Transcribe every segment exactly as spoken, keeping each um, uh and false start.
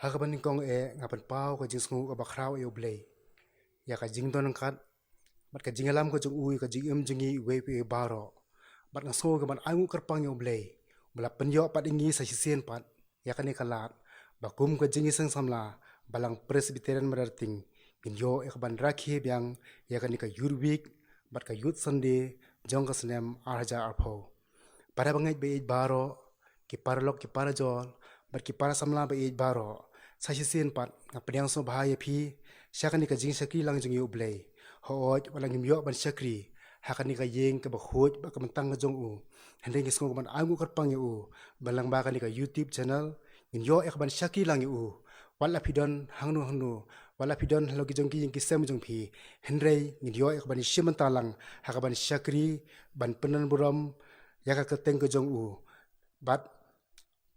Ha kaba nyngkong eh nga pynpaw ka jingsngew kaba khraw ïa U Blei ïa ka jingdon ryngkat bad ka jingïalam ka jong u ïa ka jingim jong ngi iwei pa iwei baroh. Bad nga sngew kaban ainguh kyrpang ïa U Blei ba la pynïoh pat ïa ngi sa shisien pat ïa kane ka lad ba kum ka Jingïaseng Samla Balang Presbyterian Mawryngkneng ngin ïoh ïa kaban rakhe biang ïa kane ka Youth Week bad ka Youth Sunday jong ka snem ar hajar arphew. Para bangeit ba ïeit baroh, ki paralok ki parajor bad ki para samla ba ïeit baroh, sa shisien pat nga pdiang sngewbha ïa phi sha kane ka jingshakri lang jong ngi ïa U Blei. Hooid, wat la ngim ïoh ban shakri ha kane ka ïing kaba khuid bad ka myntang ka jong u, hynrei ngi sngew kaban ainguh kyrpang ïa u ba lyngba kane ka YouTube channel ngin ïoh ïa kaban shakri lang ïa u. Wat la phi don hangno hangno, wat la phi don halor ki jong ki ïing ki sem jong phi, hynrei ngin ïoh ïa kaban shim bynta lang ha kaban shakri ban pyndon burom ïa ka kyrteng ka jong u bad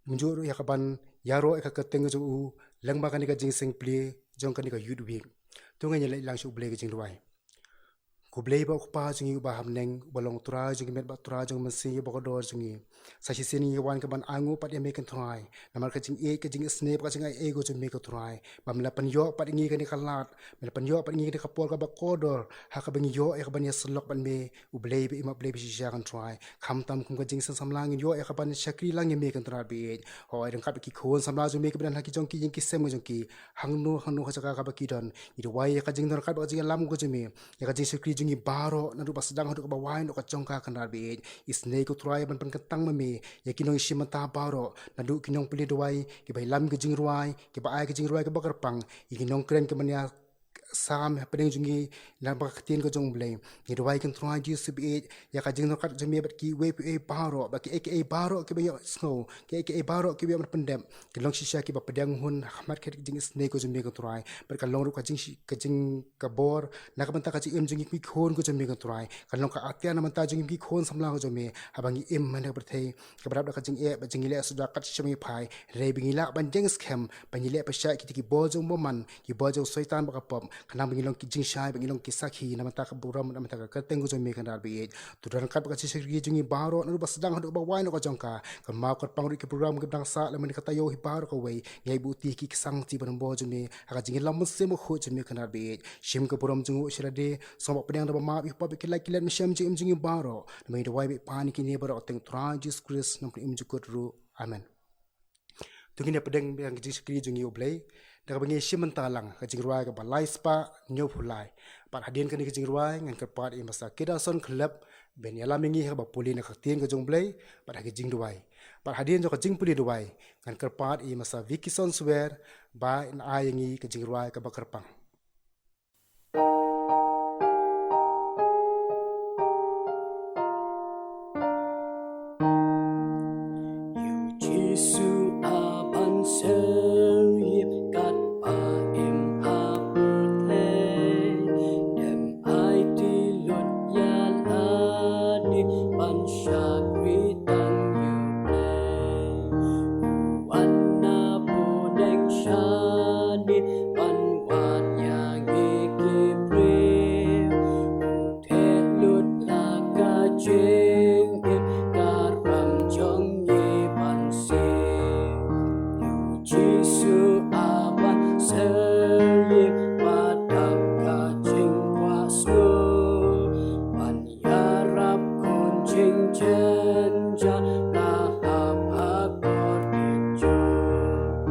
mynjur ïa kaban ïaroh ïa ka kyrteng ka jong u lyngba kane ka jingseng plie jong kane ka Youth Week. To ngin ïa leit lang sha U Blei ka jingduwai. Ko Blei ba U Kpa jong ngi uba ha bneng, uba long Trai jong ki met bad Trai jong ki mynsiem, uba kordor jong ngi. Sa shisien ngi wan kaban ainguh pat ïa me ko Trai namar ka jingïeit, ka jingisynei, ka jingaiei ka jong me ko Trai, ba me la pynïoh pat ïa ngi kane ka lad, me la pynïoh pat ïa ngi kane ka por kaba kordor ha kaba ngi ïoh ïa kaban ïasyllok bad me, U Blei ba im, U Blei ba shisha ko Trai. Khamtam kum ka Jingïaseng Samla ngin ïoh ïa kaban shakri lang ïa me ko Trai ba ïeit. Hooid, ryngkat bad ki khun samla jong me kiba don ha ki jong ki ïing ki sem ka jong ki, hangno hangno ha jaka kaba ki don, ngi duwai ïa ka jingdon ryngkat bad ka jingïalam ka jong me ïa ka jingshakri jong ngi baroh, naduh ba sdang haduh kaba wai noh ka jong ka ko Trai ba ïeit. Isynei ko Trai ban pynkyntang ma me ïa ki nongshim bynta baroh, naduh ki nongpule duwai, kiba ïalam ka jingrwai, kiba ai ka jingrwai kaba kyrpang, ïa ki nongkren kiba nia Salm hapdeng jong ngi, lyngba ka ktien ka jong U Blei. Ngi duwai ko Trai Jisu ba ïeit ïa ka jingdon ryngkat jong me bad kiwei pa iwei baroh, bad kiei kiei baroh kiba ïohsngew, kiei kiei baroh kiba ïoh ban pyndep, kin long shisha kiba pdiang hun ha khmat ka jingisynei ka jong me ko Trai, bad kan long ruh ka jing, ka jing ka bor na ka bynta ka jingim jong ngi ki khun ka jong me ko Trai. Kan long ka atiar na bynta jong ngi ki khun samla ka jong me, haba ngi im ha kane ka pyrthei kaba dap da ka jingeh bad jingïaleh suda kat shaba ngi phai, hynrei ba ngi lah ban jeng skhem, ba ngi leh pyrshah ïa kita ki bor jong u bymman, ki bor jong u Soitan bad ka pop, khnang ba ngi long ki jingshai, ba ngi long ki sakhi na bynta ka burom, na bynta ka kyrteng ka jong me ko Trai ba ïeit. To don ryngkat bad ka jingshakri jong ngi baroh, naduh ba sdang haduh ba wai noh ka jong ka. Kynmaw kyrpang ruh ïa ki program kiba dang sah lem bad ka taïew hi baroh kawei, ngi ai buh ïa ki, ki sangti ba don bor jong me ha ka jingïalam mynsiem bakhuid jong me ko Trai ba ïeit. Shim ka burom jong u sha lade, sngewbha pdiang da ba map ïa u pop ïa ki lait ki lem mynsiem jingim jong ngi baroh. Namar ngi duwai bad pan ïa kine baroh ha ka kyrteng u Trai Jisu Khrist, Nongpynim jong ngi ruh. Amen. To ngin ïa pdiang biang ka jingshakri jong ngi ïa U Blei da kaba ngi shim bynta lang ka jingrwai kaba lai spah hynñiewphew lai. Bad hadien kane ka jingrwai ngan kyrpad ïa i Masa Kidason Khlep ban ïalam ïa ngi ha kaba pule na ka ktien ka jong U Blei bad ha ka jingduwai. Bad hadien jong ka jingpule duwai ngan kyrpad ïa i Masa Vikison Swer ban ai ïa ngi ka jingrwai kaba kyrpang. Ïa u Jisu a ban ser ïa kat ba im ha pyrthei, dem aiti lut ïa lade ban shakri tang ïa U Blei. U wan na bneng shane ban wad ïa ngi ki briew. Theh lut la ka jingim, ka ram jong ngi ban siew. Ïa u Jisu a ban ser ïing, ba dap ka jingkwah sngur, ban ïarap khun jingjynjar la hap ha kordit jong.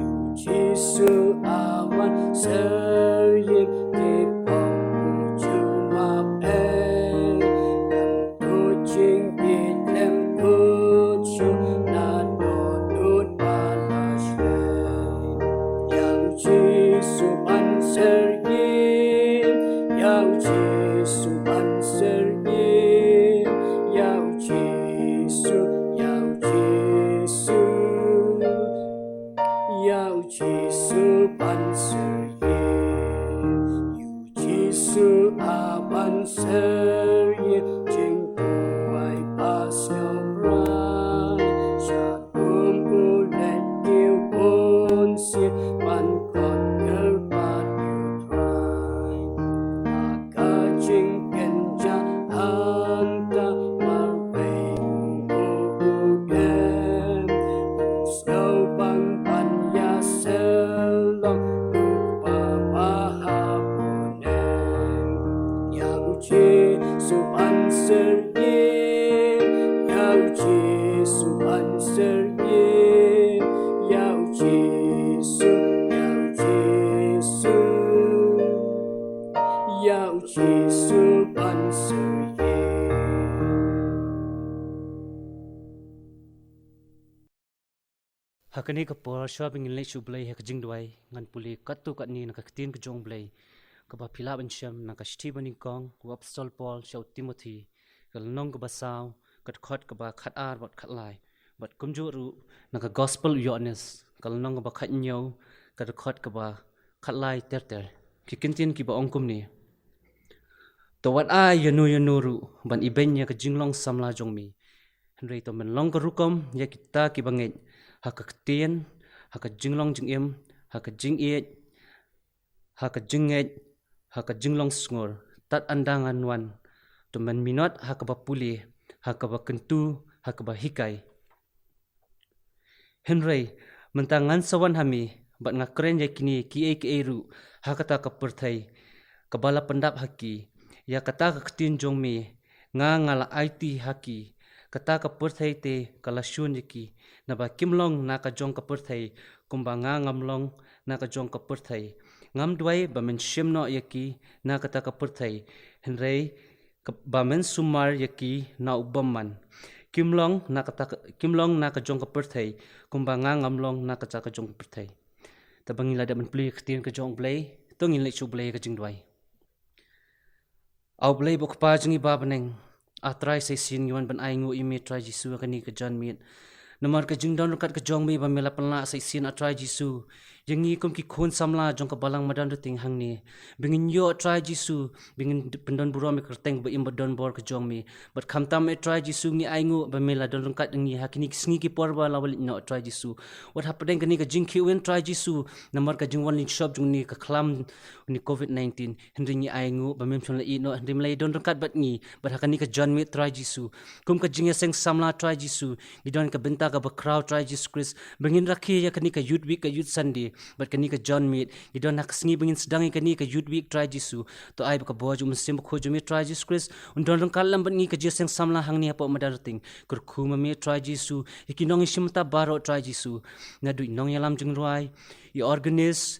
Ïa u Jisu a ban ser ïing, ki pop u ju map ei. Kan to jingïeit lem kut shuh na dohnud ba la shlei. Ïa u Jisu ban ser ïing, ïa u Jisu ban ser ïing, ïa u Jisu, ïa u Jisu, ïa u Jisu ban ser ïing. Ïa u Jisu a ban ser ïing, jingduwai ba sngewbha sha Ser ïa u Jisu, ïa u Jisu, ïa u Jisu ban ser ïa. Ha kane ka por, shuwa ba ngin leit sha U Blei ha ka jingduwai, ngan pule katto katne na ka ktien ka jong U Blei, kaba phi lah ban shem na ka shithi banyngkong u Apostol Paul sha u Timothi, ka lynnong kaba saw, ka dkhot kaba khatar bad khatlai, bad kumjuh ruh na ka Gospel u Ïoannis, ka lynnong kaba khathynñiew, ka dkhot kaba khatlai ter ter. Ki kyntien kiba ong kumne: To wat ai ïano ïano ruh ban ibeiñ ïa ka jinglong samla jong me. Hynrei to men long ka rukom ïa kita kiba ngeit ha ka ktien, ha ka jinglong jingim, ha ka jingïeit, ha ka jingngeit, ha ka jinglong sngur. Tad ynda ngan wan, to men minot ha kaba pule, ha kaba kyntu, ha kaba hikai. Hynrei mynta ngan sa wan ha me, bad nga kren ïa kine kiei kiei ruh ha kata ka pyrthei kaba la pyndap ha ki, ïa kata ka ktien jong me nga, nga la aiti ha ki. Kata ka pyrthei te ka la shun ïa ki, naba kim long na ka jong ka pyrthei, kumba nga ngam long na ka jong ka pyrthei. Ngam duwai ba men shim noh ïa ki na kata ka pyrthei, hynrei ka, ba men sumar ïa ki na u bymman. Kim long na kata ka, kim long na ka jong ka pyrthei, kumba nga ngam long na kata ka jong ka pyrthei. Te ba ngin lah dep ban pule ïa ka ktien ka jong U Blei, to ngin leit sha U Blei ha ka jingduwai. A U Blei bad U Kpa jong ngi ba ha bneng, A Trai, sa shisien ngi wan ban ainguh ïa me Trai Jisu ha kane ka janmiet. Namar ka jingdon ryngkat ka jong me ba me la pynlah sa shisien, A Trai Jisu, ïa ngi kum ki khun samla jong ka Balang Madan Rynteng hangne, ba ngin ïoh Trai Jisu, ba ngin pyndon burom ïa ka kyrteng ba im ba don bor ka jong me. Bad khamtam A Trai Jisu, ngi ainguh ba me la don ryngkat ïa ngi ha kine ki sngi ki por ba la wanleit noh Trai Jisu. Wat hapdeng kane ka jingkhih win Trai Jisu, namar ka jingwan lynshop jong une ka khlam, une Covid nineteen. Hynrei ngi ainguh ba mem shym la ïeh noh, hynrei me la ïadon ryngkat bad ngi, bad ha kane ka janmiet Trai Jisu, kum ka jingïaseng samla Trai Jisu, ngi don ka bynta kaba khraw Trai Jisu Khrist, ba ngin rakhe ïa kane ka Youth Week, ka Youth Sunday, bad kane ka janmiet, ngi don ha ka sngi ba ngin sdang ïa kane ka Youth Week Trai Jisu. To ai ba ka bor jong U Mynsiem Bakhuid jong me Trai Jisu Khrist un don ryngkat lem bad ngi ka jingïaseng samla hangne hapoh Madan Rynteng. Kyrkhu ma me Trai Jisu ïa ki nongïashim bynta baroh Trai Jisu, naduh i nongïalam jingrwai, i organist,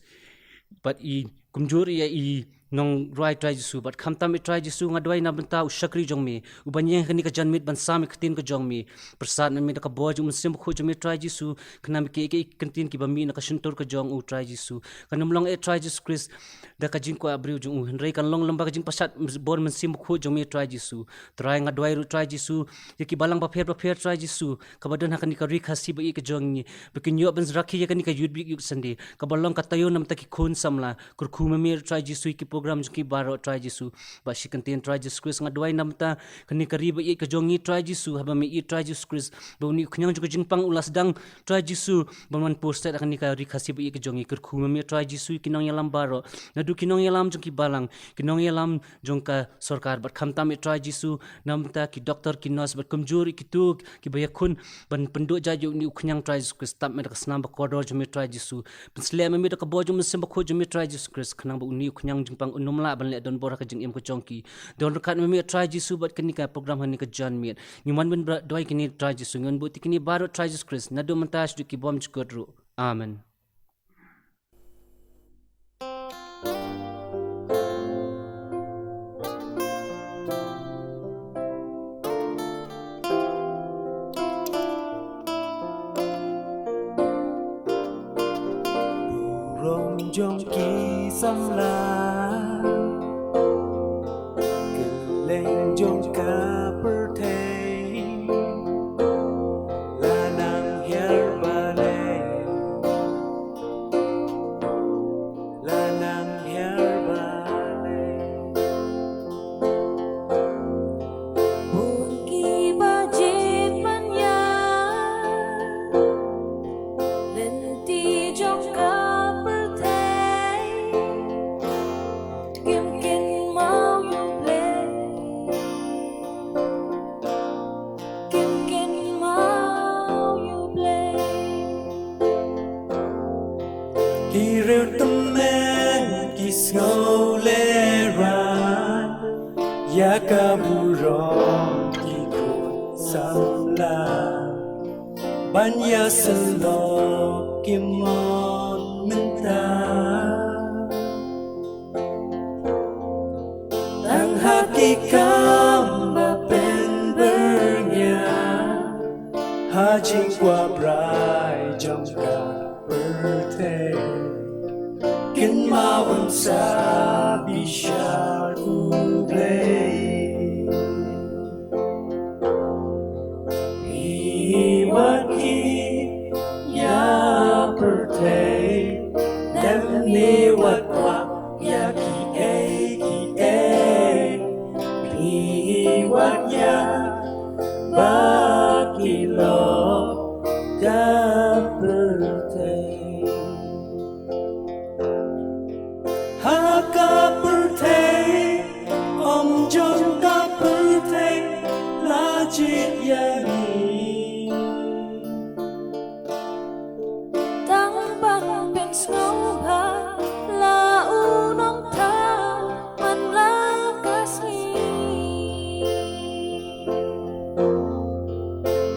bad i kumjuh ïa i nongrwai Trai Jisu, bad khamtam A Trai Jisu, nga duwai na bynta u shakri jong me, uban ïeng ha kane ka janmiet ban sam ïa ka ktien ka jong me. Pyrsad ma me da ka bor jong U Mynsiem Bakhuid jong me Trai Jisu, khnang ba kiei kiei ki kyntien kiba mih na ka shyntur ka jong u Trai Jisu, kan ym long A Trai Jisu Khrist da ka jingkwah briew jong u, hynrei kan long lyngba ka jingpyrshad bor Mynsiem Bakhuid jong me Trai Jisu. Trai nga duwai ruh Trai Jisu ïa ki balang bapher bapher Trai Jisu, kaba don ha kane ka Ri Khasi ba ïeit ka jong ngi, ba kin ïoh ban rakhe ïa kane ka Youth Week, Youth Sunday, kaba long ka taïew na bynta ki khun samla. Kyrkhu ma me Trai Jisu ïa ki program jong ki baroh Trai Jisu. Bad shi kyntien Trai Jisu Khrist, nga duwai na bynta kane ka ri ba ïeit ka jong ngi Trai Jisu, haba me ïeit Trai Jisu Khrist ba une u khñiang jong ka jingpang u la sdang Trai Jisu, ban wan pur stet ha kane ka Ri Khasi ba ïeit ka jong ngi. Kyrkhu ma me Trai Jisu ïa ki nongïalam baroh, naduh ki nongïalam jong ki balang, ki nongïalam jong ka sorkar, bad khamtam A Trai Jisu na bynta ki doktor, ki nurse, bad kumjuh ïa kito kiba ïakhun ban pynduh jait ïa une u khñiang Trai Jisu Khrist. Tap me da ka snam ba kordor jong me Trai Jisu, pynsleh ma me da ka bor jong U Mynsiem Bakhuid jong me Trai Jisu Khrist, khanang ba une u khñiang jingpang un ym lah ban leh donbor ha ka jingim ka jong ki. Don ryngkat ma me Trai Jisu bad kane ka program ha kane ka janmiet. Ngi wan ban duwai kine Trai Jisu, ngi wan buh ïa kine baroh Trai Jisu Khrist, naduh mynta shaduh ki bymjukut ruh. Amen. Burom jong ki samla kylleng jong ka pyrthei, la nang hiar balei, la nang hiar balei. Bun kiba jied ban ïaid lynti jong ka pyrthei, kim kynmaw ïa U Blei, kim kynmaw ïa U Blei. Ki riew tymmen ki sngew lehrain ïa ka burom ki khun samla. Ban ïa sylok ki mon mynta, tang ha ki kam ba pynbyrngia ha jingkwah brai jong ka pyrthei. Kynmaw un sa bishar U Blei. Phi wat ïa pyrthei, lymne wat kwah ïa kiei kiei. Phi wat ïa ba ki lok ka pyrthei. Ha ka pyrthei, ym jong ka pyrthei la jied ïa ngi. Tang ban pynsngewbha la u Nongthaw man la ka sngi.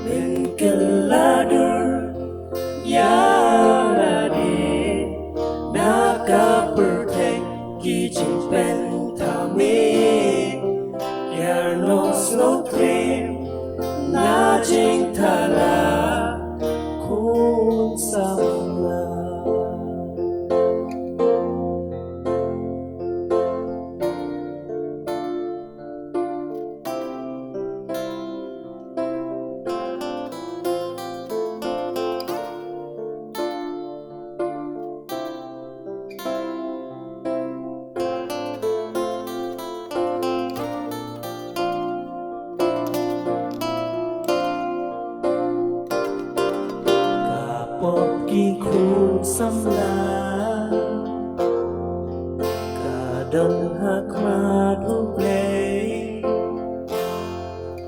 Pynkylla dur ïa lade na ka pyrthei ki jingpynthame. Kiar noh sngewtriem na jingthala khun samla. Ka pop ki khun samla ka don ha khmat U Blei.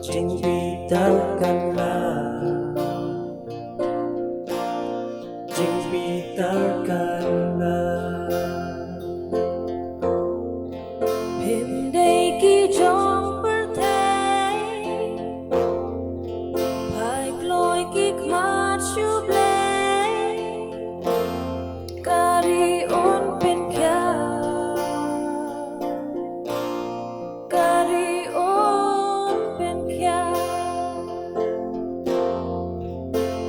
Jingbitar kan la, jingbitar kan la. Phim dei ki jong pyrthei, phai kloi ki khmat sha U Blei. Ka ri un pynkhiah, ka ri un pynkhiah.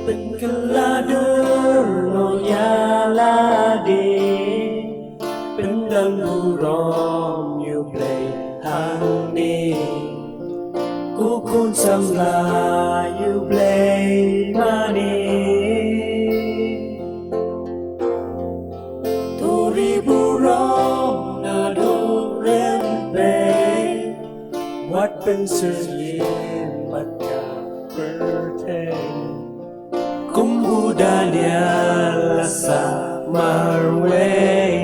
Pynkylla dur noh ïa lade, pyndon burom ïa U Blei hangne. Ko khun samla ïa U Blei mane. To ri burom naduh rympei, wat pynsyriem bad ka pyrthei. Kum u Daniel la sah marwei.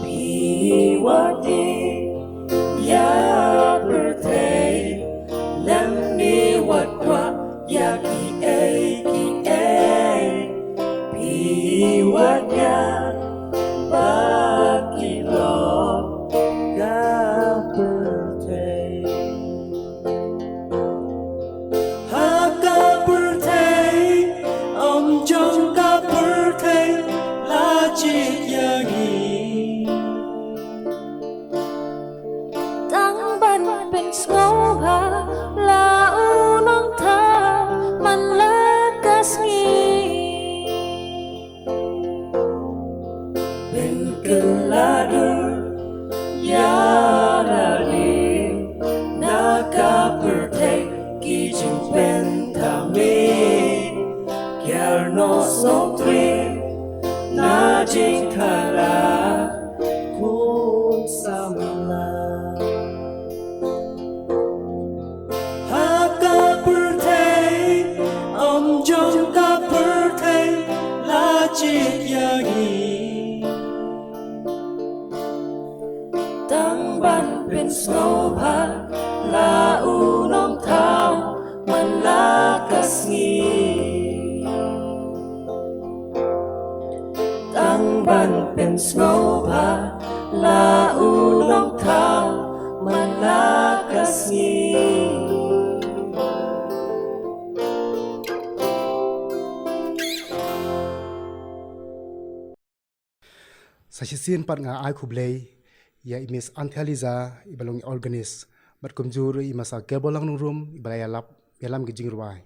Phi wat ïa pyrthei, lymne wat kwah ïa kiei kiei. Phi wat ïa ba ki lok ka pyrthei. Ha ka pyrthei, ym jong ka pyrthei la jied ïa ngi. Tang ban pynsngewbha la u Nongthaw man la ka sngi. Pynkylla dur ïa lade na ka pyrthei ki jingpynthame. Kiar noh sngewtriem na jingthala khun samla. Ha ka pyrthei, ym jong ka pyrthei la jied ïa ngi. Tang ban pynsngewbha la u Nongthaw man la ka sngi. Tang ban pynsngew Ta shisien pat nga ai khublei ïa i Miss Antheliza, iba long i organist, bad kumjuh ruh i Masa Kebollang Nongrum, iba la ïalap ïalam ki jingrwai,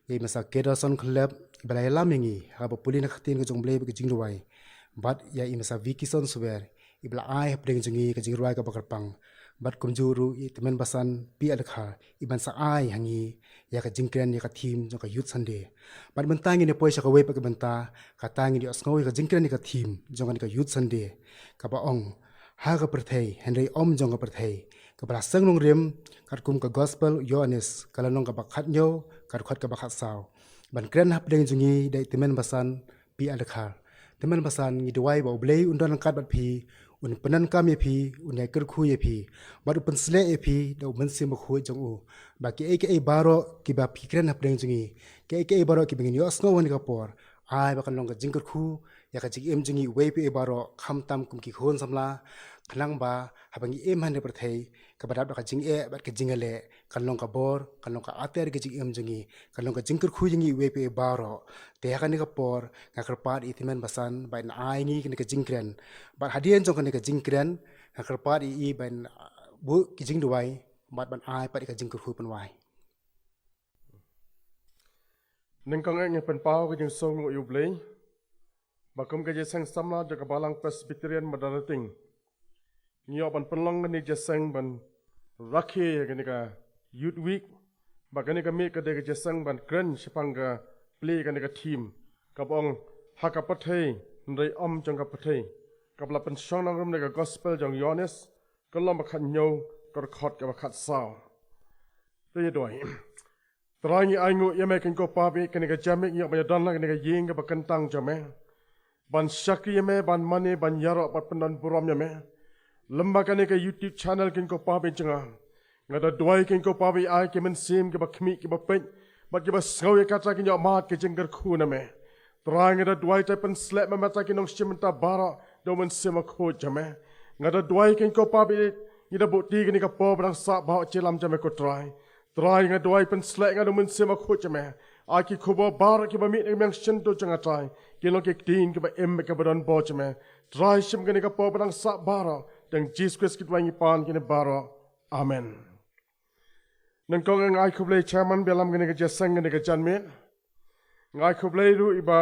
ïa i Masa Kedason Khlep, iba la ïalam ïa ngi ha kaba pule na ka ktien ka jong U Blei bad ki jingrwai, bad ïa i Masa Vikison Swer, iba la ai hapdeng jong ngi ka jingrwai kaba kyrpang, bad kumjuh ruh i Tymmen Basan Pi Adkhar, iban sa ai ha ngi ïa ka jingkren ïa ka theme jong ka Youth Sunday. Bad mynta ngin ïa poi sha kawei pat ka bynta, kata ngin ïohsngew ïa ka jingkren ïa ka theme jong kane ka Youth Sunday, kaba ong, Ha ka pyrthei, hynrei ym jong ka pyrthei, kaba la seng nongrim katkum ka Gospel u Ïoannis, ka lynnong kaba khathynñiew, ka dkhot kaba khatsaw. Ban kren hapdeng jong ngi da i Tymmen Basan Pi Adkhar. Tymmen Basan, ngi duwai ba U Blei un don ryngkat bad phi, un pyndonkam ïa phi, un ïai kyrkhu ïa phi, bad un pynshlur ïa phi da U Mynsiem Bakhuid jong u, ba kiei kiei baroh kiba phi kren hapdeng jong ngi, kiei kiei baroh kiba ngin ïohsngew ha kane ka por, ai ba kan long ka jingkyrkhu ïa ka jingim jong ngi uwei pa uwei baroh, khamtam kum ki khun samla, khnang ba haba ngi im ha kane ka pyrthei kaba dap da ka jingeh bad ka jingïaleh, kan long ka bor, kan long ka ater ka jingim jong ngi, kan long ka jingkyrkhu ïa ngi uwei pa uwei baroh. Te ha kane ka por nga kyrpad ïa i Tymmen Basan ba in ai ngi kane ka jingkren. Bad hadien jong kane ka jingkren nga kyrpad ïa i ba in, uh, buh ki jingduwai bad ban ai pat ïa ka jingkyrkhu pynwai. Nyngkong eh ngin pynpaw ka jingsngewnguh ïa U Blei. Ba kum ka jingïaseng samla jong ka Balang Presbyterian Madanrting, ngi ïoh ban pynlong kane ka jingïaseng ban rakhe ïa kane ka Youth Week. Ba kane ka miet ka dei ka jingïaseng ban kren shaphang ka plie kane ka theme kaba ong, Ha ka pyrthei, hynrei ym jong ka pyrthei, kaba la pynshong nongrim na ka Gospel jong u Ïoannis, ka lynnong ba khathynñiew, ka dkhot kaba khatsaw. Te ïa duwai. Trai, ngi ainguh ïa me, Kynrad ko Pa, ba kane ka janmiet ngi ïoh ban ïadon ha kane ka ïing kaba kyntang jong me, ban shakri ïa me, ban mane, ban ïaroh, ban pyndonburom ïa me. Lyngba kane ka YouTube channel, Kynrad ko Pa, ba jong nga, nga da duwai, Kynrad ko Pa, ba ai ki mynsiem kiba khmih, kiba peit bad kiba sngew ïa kata, kin ïoh mad ka jingkyrkhu na me. Trai, nga da duwai, trai pynshlur me mynta ki nongshim bynta baroh da U Mynsiem Bakhuid jong me. Nga da duwai, Kynrad ko Pa, ba ngi da buh kti kane ka por ba dang sah bha ha ka jingïalam jong me, ko Trai. Trai, nga duwai, pynshlur ïa nga da U Mynsiem Bakhuid jong me. Ai ki khubor baroh kiba mih na ka miang shyntur jong nga, Trai, kin long ki ktien kiba im, kiba don bor jong me. Trai, shim kane ka por ba dang sah baroh. Da u Jisu Khrist ngi duwai, ngi pan kine baroh. Amen. Nyngkong nga ai khublei ïa i chairman ba ïalam kane ka jingïaseng kane ka janmiet. Nga ai khublei ruh ïa iba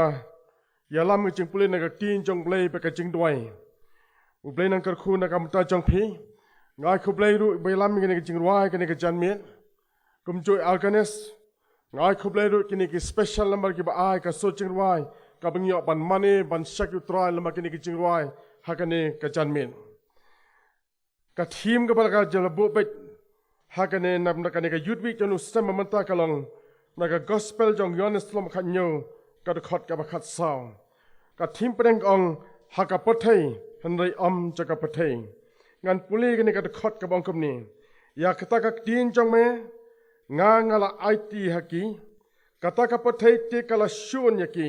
ïalam ka jingpule na ka ktien jong U Blei bad ka jingduwai. U Blei un kyrkhu na ka bynta jong phi. Nga ai khublei ruh ïa iba ïalam kane ka jingrwai kane ka janmiet, kumjuh i organist. Nga ai khublei ruh ïa kine ki special number kiba ai ka sur jingrwai kaba ngi ïoh ban mane, ban shakri U Trai lyngba kine ki jingrwai ha kane ka janmiet. Ka theme kaba la ka jylla buh beit ha kane, na, na kane ka Youth Week jong u snem mynta ka long na ka Gospel jong u Ïoannis lynnong ba khathynñiew, ka dkhot kaba khatsaw. Ka theme pdeng ka ong, Ha ka pyrthei, hynrei ym jong ka pyrthei. Ngan pule kane ka dkhot kaba ong kumne: Ïa kata ka ktien jong me nga, nga la aiti ha ki, kata ka pyrthei te ka la shun ïa ki,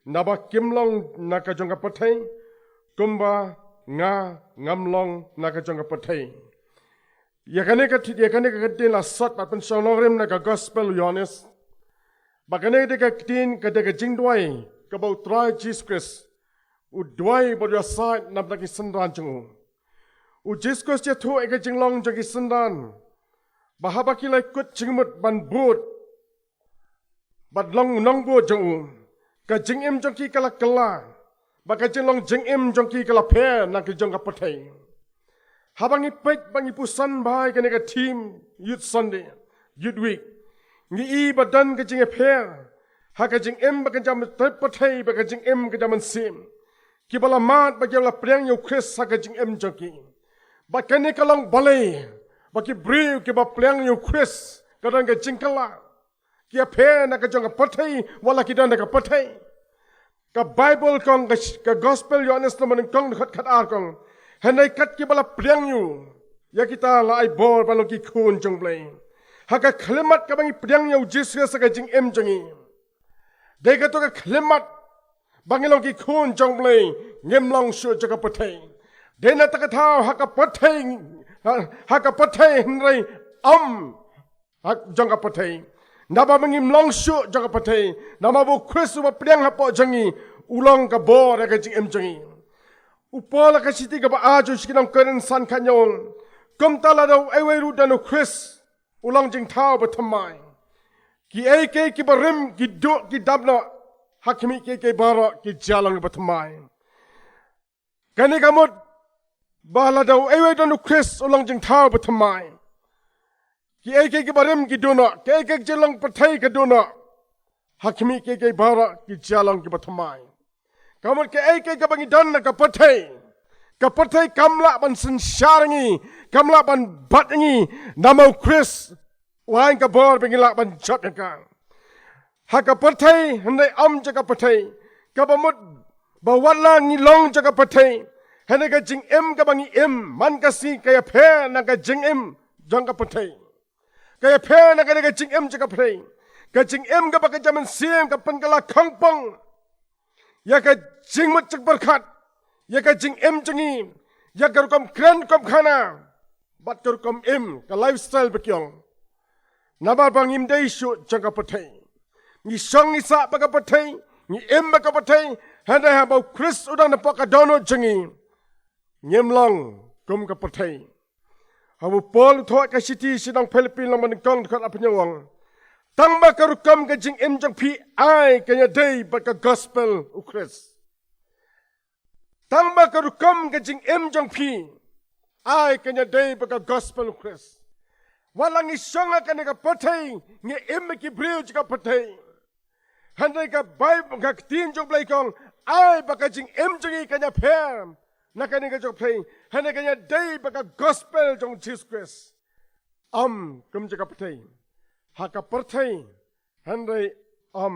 naba kim long na ka jong ka pyrthei, kumba nga ngam long na ka jong ka pyrthei. Ïa kane ka thit, ïa kane ka ktien la sot bad pynshong nongrim na ka Gospel u Ïoannis. Ba kane ka dei ka ktien, ka dei ka jingduwai kaba U Trai Jisu Khrist u duwai bad u ïasaid na bynta ki synran jong u. U Jisu Khrist u ïathuh ïa ka jinglong jong ki synran, ba haba ki la kut jingmut ban bud bad long nongbud jong u, ka jingim jong ki ka la kylla, bad ka jinglong jingim jong ki ka la pher na ka jong ka pyrthei. Haba ngi peit bad ngi pyrshang bha ïa kane ka theme Youth Sunday, Youth Week, ngi i ba don ka jingïapher ha ka jingim bad ka jong ka pyrthei bad ka jingim ka jong ka mynsiem. Kiba la mad bad kiba la pdiang ïa U Khrist ha ka jingim jong ki. Bad kane ka long balei ba ki briew kiba pdiang ïa U Khrist ka don ka jingkylla. Ki ïapher na ka jong ka pyrthei, wat la ki don ha ka pyrthei. Ka Baibl ka ong, ka, ka Gospel Ïoannis lynnong ba nyngkong dkhot khatar ka ong, Hynrei kat kiba la pdiang ïa u, ïa kita la ai bor ban long ki khun jong U Blei. Ha ka khyllipmat kaba ngi pdiang ïa U Jisu Khrist ha ka jingim jong ngi, dei kato ka khyllipmat ba ngin long ki khun jong U Blei, ngim long shuh jong ka pyrthei. Dei na kata ka daw ha ka pyrthei, ha, ha ka pyrthei hynrei ym ha jong ka pyrthei. Naba ma ngim long shuh jong ka pyrthei, namar ba U Khrist uba pdiang hapoh jong ngi u long ka bor ha ka jingim jong ngi. U Paul ha ka shithi kaba ar jong shi ki nong Korinth san khat hynñiew u ong, kumta lada uwei uwei ruh don u Khrist, u long jingthaw bathymmai. Kiei kiei kiba rim, ki duh, ki dap noh, ha khmih kiei kiei baroh ki jia long kiba thymmai. Kane ka mut ba lada uwei uwei don u Khrist, u long jingthaw bathymmai. Kiei kiei kiba rim ki duh noh, kiei kiei ki jinglong pyrthei ka duh noh. Ha khmih kiei kiei baroh ki jia long kiba thymmai. Ka mut kiei kiei kaba ngi don ha ka pyrthei, ka pyrthei kam lah ban synshar ïa ngi, kam lah ban bat ïa ngi, namar u Khrist u ai ka bor ba ngi lah ban jop ïa ka. Ha ka pyrthei hynrei ym jong ka pyrthei, kaba mut ba wat la ngi long jong ka pyrthei, hynrei ka jingim kaba ngi im man ka sngi ka ïapher na ka jingim jong ka pyrthei. Ka ïapher na kane ka jingim jong ka pyrthei. Ka jingim kaba ka jaman siem ka pynkylla khongpong ïa ka jingmut jingpyrkhat, ïa ka jingim jong ngi, ïa ka rukom kren rukom khana, bad ka rukom im, ka lifestyle ba ki ong. Namar ba ngim dei shuh jong ka pyrthei. Ngi shong ngi sah bad ka pyrthei, ngi im bad ka pyrthei, hynrei haba u Khrist u don hapoh ka dohnud jong ngi, ngim long kum ka pyrthei. Haba u Paul u thoh ha ka shithi sha ki nong Philippi lynnong ba nyngkong dkhot arphew hynñiew u ong, tang ba ka rukom ka jingim jong phi ai kan ïadei bad ka gospel u Khrist. Tang ba ka rukom ka jingim jong phi ai kan ïadei bad ka gospel u Khrist. Wat la ngi shong ha kane ka pyrthei, ngi im bad ki briew jong ka pyrthei, hynrei ka Baib-, ka ktien jong u Blei ka ong, ai ba ka jingim jong ngi kan ïapher na kane ka jong ka pyrthei, hynrei kan ïadei bad ka gospel jong u Jisu Khrist. Ym kum jong ka pyrthei. Ha ka pyrthei, hynrei ym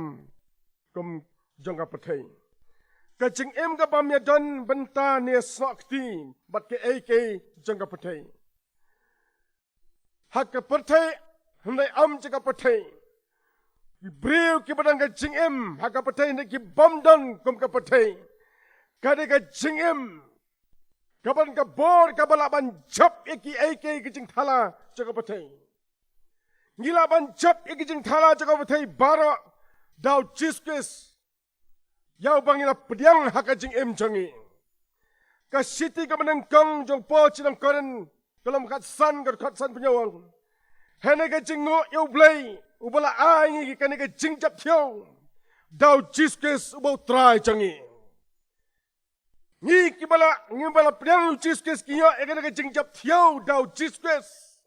kum jong ka pyrthei. Ka jingim ka bym ïadon bynta ne snoh kti bad kiei kiei jong ka pyrthei. Ha ka pyrthei hynrei ym jong ka pyrthei. Ki briew kiba don ka jingim ha ka pyrthei hynrei ki bym don kum ka pyrthei, ka dei ka jingim kaba don ka bor kaba lah ban jop ïa kiei kiei ki jingthala jong ka pyrthei. Ngi lah ban jop ïa ki jingthala jong ka pyrthei baroh da u Jisu Khrist, ïa uba ngi la pdiang ha ka jingim jong ngi. Ka shithi kaba nyngkong jong u Paul sha ki nong Korinth, ka lynnong khatsan, ka dkhot sanphew hynñiew u ong, hynrei ka jingnguh ïa u Blei uba la ai ngi kane ka jingjop thiaw da u Jisu Khrist uba u Trai jong ngi. Ngi kiba la, ngi ba la pdiang ïa u Jisu Khrist ngi ïoh ïa kane ka jingjop thiaw da u Jisu Khrist.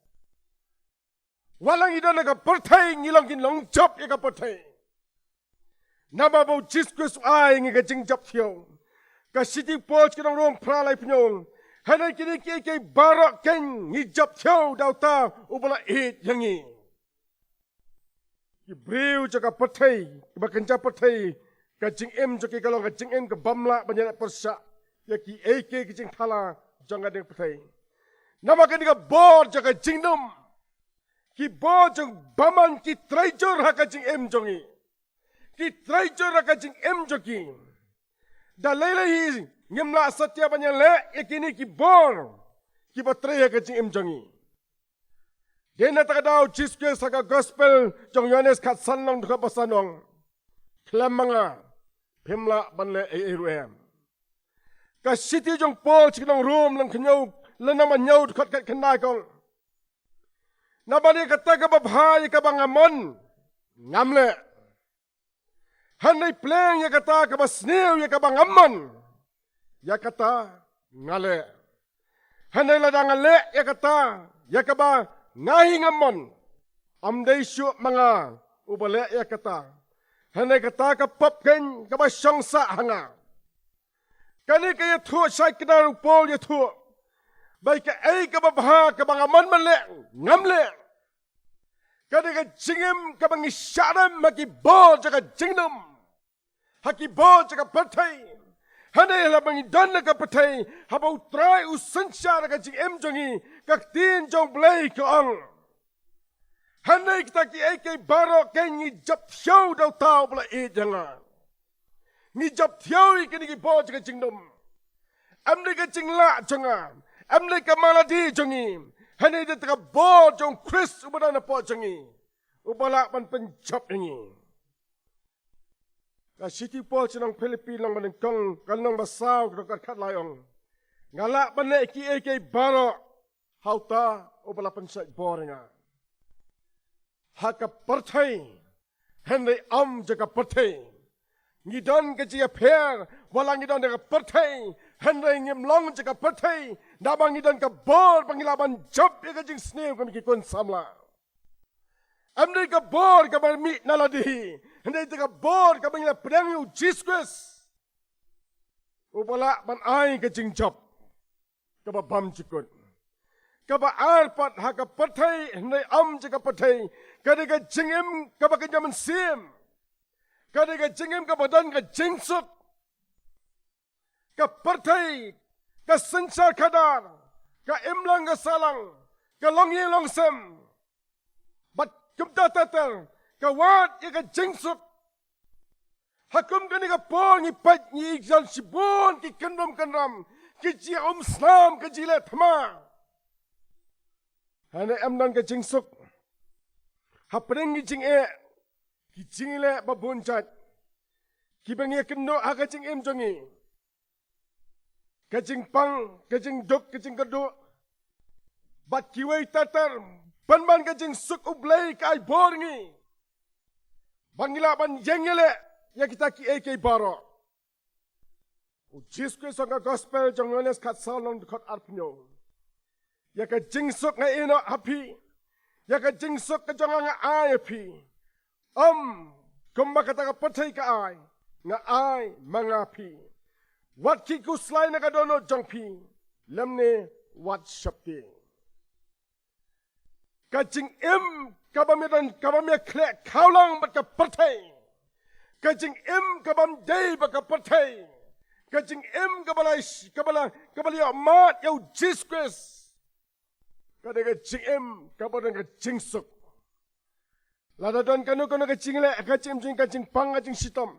Wat la ngi don ha ka pyrthei, ngi long ki nongjop ïa ka pyrthei, namar ba u Jisu Khrist u ai ngi ka jingjop thiaw. Ka shithi u Paul sha ki nong Rom phra laiphew hynñiew u ong, hynrei kine kiei kiei baroh keiñ ngi jop thiaw da uta uba la ïeit ïa ngi. Ki briew jong ka pyrthei, kiba kynja pyrthei, ka jingim jong ki ka long ka jingim ka bym lah ban ïaleh pyrshah ïa kiei kiei ki jingthala jong kane ka pyrthei. Namar kane ka bor jong ka jingdum, ki bor jong bymman ki trei jur ha ka jingim jong ngi. Ki trei jur ha ka jingim jong ki. Da lei lei hi ngim lah satia ban ïaleh ïa kine ki bor kiba trei ha ka jingim jong ngi. Dei na kata ka daw u Jisu Khrist ha ka gospel jong u Ïoannis khatsan lynnong dkhot ba san u ong, khlem ma nga phim lah ban leh ei ei ruh em. Ka shithi jong u Paul sha ki nong Rom lynnong khathynñiew, lynnong ba hynñiew dkhot khatkhyndai ka ong, naba ïa kata kaba bha ïa kaba nga mon ngam leh, hynrei pleng ïa kata kaba sniew ïa kaba ngam mon, ïa kata nga leh. Hynrei lada nga leh ïa kata ïa kaba nga hi ngam mon, ym dei shuh ma nga uba leh ïa kata, hynrei kata ka pop keiñ kaba shong sah ha nga. Kane ka ïathuh shai kynnoh u Paul ïathuh ba ïa kaei kaba bha kaba nga mon ban leh ngam leh. Ka dei ka jingim kaba ngi shah rem ha ki bor jong ka jingdum, ha ki bor jong ka pyrthei. Hynrei haba ngi don ha ka pyrthei, haba u Trai u synshar ha ka jingim jong ngi, ka ktien jong u Blei ka ong, hynrei kita kiei kiei baroh keiñ ngi jop thiaw da uta uba la ïeit ïa nga. Ngi jop thiaw ïa kine ki bor jong ka jingdum. Ym dei ka jinglah jong nga, ym dei ka maladi jong ngi, hynrei dei ka bor jong u Khrist uba don hapoh jong ngi, uba lah ban pynjop ïa ngi. Ka shithi u Paul sha ki nong Philippi lynnong ba nyngkong, ka lynnong ba saw, ka dkhot khatlai u ong, Nga lah ban leh kiei kiei baroh ha uta uba la pynshait bor ïa nga. Ha ka pyrthei hynrei ym jong ka pyrthei. Ngi don ka jingïapher, wat la ngi don ha ka pyrthei hynrei ngim long jong ka pyrthei. Naba ngi don ka bor ba ngi lah ban jop ïa ka jingsniew, kum ki khun samla. Ym dei ka bor kaba mih na lade, hynrei dei ka bor kaba ngi la pdiang ïa u Jisu Khrist, uba lah ban ai ka jingjop kaba bymjukut. Kaba ar pat, ha ka pyrthei hynrei ym jong ka pyrthei, ka dei ka jingim kaba kynja mynsiem, ka dei ka jingim kaba don ka jingsuk. Ka pyrthei, ka synshar khadar, ka imlang ka sahlang, ka longïing longsem, bad kumta ter ter, ka wad ïa ka jingsuk. Ha kum kane ka por ngi peit, ngi ïohi shibun ki kynrum kynram, ki jingumsnam, ki jingleh thma. Hynrei ym don ka jingsuk. Hapdeng ki jingeh, ki jingleh ba bun jait, kiba ngi ïakynduh ha ka jingim jong ngi, ka jingpang, ka jingduk, ka jingkyrduh, bad kiwei ter ter, pynban ka jingsuk U Blei ka ai bor ïa ngi ba ngi lah ban ïeng ïaleh ïa kita kiei kiei baroh. U Jisu Khrist ha ka gospel jong u Ïoannis khatsaw, lynnong dkhot arphew hynñiew: Ïa ka jingsuk nga ïehnoh ha phi, ïa ka jingsuk ka jong nga nga ai ïa phi. Ym kumba kata ka pyrthei ka ai, nga ai ma nga phi. Wat khuslai na ka dohnud jong phi, lymne wat sheptieng. Ka jingim kaba ym don, kaba ym khleh khaw lang bad ka pyrthei, ka jingim kaba ym dei bad ka pyrthei, ka jingim kaba la, kaba la, kaba la ïohmad ïa u Jisu Khrist, ka dei ka jingim kaba don ka jingsuk. Lada don kano kano ka jingleh ha ka jingim jong ngi, ka jingpang, ka jingshitom,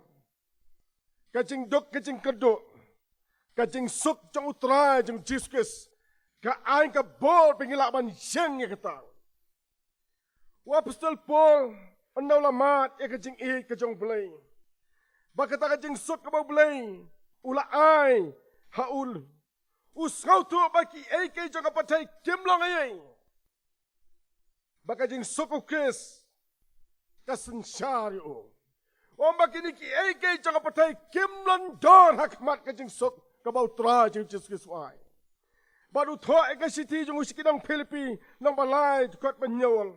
ka jingduk, ka jingkyrduh, ka jingsuk jong U Trai jong u Jisu Khrist ka ai ka bor ba ngi lah ban ïeng ïa kata. U Apostol Paul u ong, u la mad ïa ka jingïeit ka jong U Blei, ba kata ka jingsuk kaba U Blei u la ai ha u, u sngewthuh ba kiei kiei jong ka pyrthei kim long ei ei, ba ka jingsuk U Khrist ka synshar ïa u. U ong ba kine kiei kiei jong ka pyrthei kim long dor ha khmat ka jingsuk kaba U Trai jong ngi U Jisu Khrist u ai. Bad u thoh ïa ka shithi jong u sha ki nong Philippi, lynnong ba lai, dkhot ba hynñiew: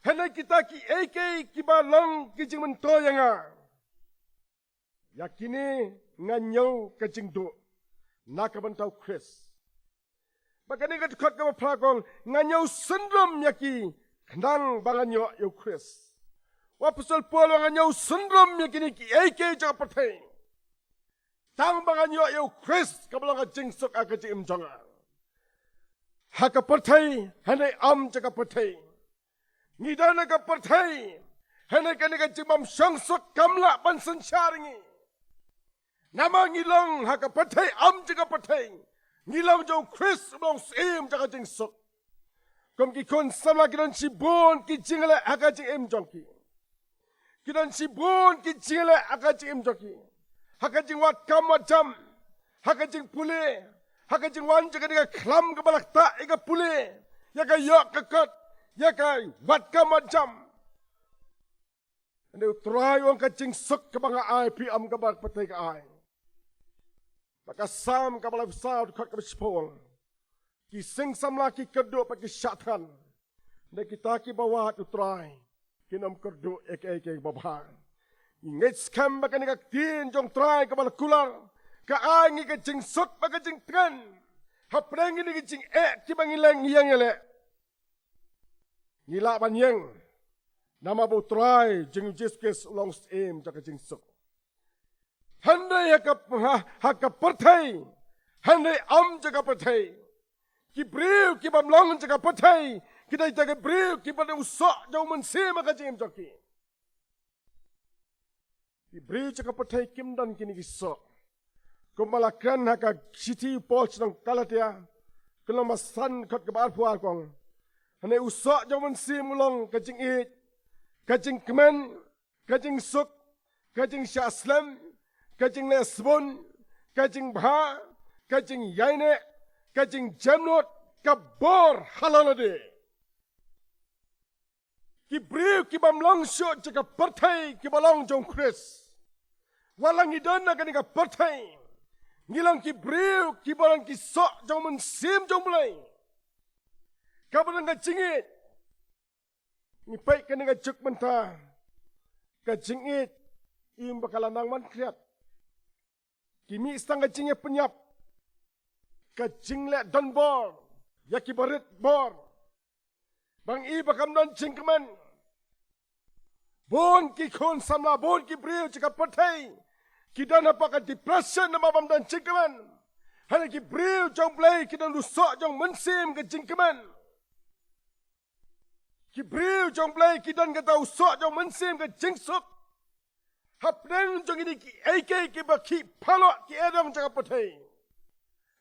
Hynrei kita kiei kiei kiba long ki jingmyntoi ïa nga, ïa kine nga ñiew ka jingduh na ka bynta U Khrist. Bad kane ka dkhot kaba phra ka ong, nga ñiew synrem ïa ki khnang ba ngan ïoh ïa U Khrist. U Apostol Paul u ong, nga ñiew synrem ïa kine kiei kiei jong ka pyrthei, tang ba ngan ïoh ïa U Khrist kaba long ka jingsuk ha ka jingim jong nga. Ha ka pyrthei hynrei ym jong ka pyrthei. Ngi don ha ka pyrthei, hynrei kane ka jingbymshongsuk kam lah ban synshar ïa ngi. Namar ngi long ha ka pyrthei, ym jong ka pyrthei. Ngi long jong U Khrist, uba long u syiem jong ka jingsuk. Kum ki khun samla, ki don shibun ki jingleh ha ka jingim jong ki. Ki don shibun ki jingleh ha ka jingim jong ki, ha ka jingwad kam wad jam, ha ka jingpule, ha ka jingwan jong kane ka khlam kaba la ktah ïa ka pule, ïa ka ïoh ka kot, ïa ka wad kam wad jam. Hynrei U Trai u ong, ka jingsuk kaba nga ai ïa phi ym kaba ka pyrthei ka ai. Bad ka Salm kaba laiphew saw, dkhot kaba shiphew: Ki sing samla ki kyrduh bad ki shah thngan, hynrei kita kiba wad U Trai kin ym kyrduh ïa kaei kaei kaba bha. Ngi ngeit skhem ba kane ka ktien jong U Trai kaba la kular ka ai ïa ngi ka jingsuk bad ka jingtngen hapdeng kine ki jingeh kiba ngi leh, ngi ïeng ïaleh. Ngi lah ban ïeng namar ba U Trai jong ngi U Jisu Khrist u long u syiem jong ka jingsuk. Hynrei ha ka, ha, ha ka pyrthei, hynrei ym jong ka pyrthei. Ki briew ki bym long jong ka pyrthei ki dei kita ki briew kiba don u soh jong U Mynsiem ha ka jingim jong ki. Ki briew jong ka pyrthei kim don kine ki soh. Kumba la kren ha ka shithi u Paul sha ki nong Galatia, ka lynnong ba san, dkhot kaba arphew ar, ka ong, hynrei u soh jong U Mynsiem u long ka jingïeit, ka jingkmen, ka jingsuk, ka jingshah slem, ka jingleh sbun, ka jingbha, ka jingïaineh, ka jingjemnud, ka bor halor lade. Ki briew ki bym long shuh jong ka pyrthei ki ba long jong Khrist. Wat la ngi don ha kane ka pyrthei, ngi long ki briew ki ba long ki soh jong u Mynsiem jong u Blei. Kaba don ka jingïeit, ngi peit kane ka juk mynta, ka jingïeit, im ba ka la nang man khriat. Ki mih tang ka jingïapynïap, ka jingleh donbor ïa ki barit bor. Ba ngi i ba kam don jingkmen. Bun ki khun samla, bun ki briew jong ka pyrthei ki don hapoh ka depression namar bym don jingkmen. Hynrei ki briew jong u Blei ki don u soh jong u Mynsiem ka jingkmen. Ki briew jong u Blei ki don kata u soh jong u Mynsiem ka jingsuk. Hapdeng jong kine kiei kiei kiba khih palat ki ïadong jong ka pyrthei,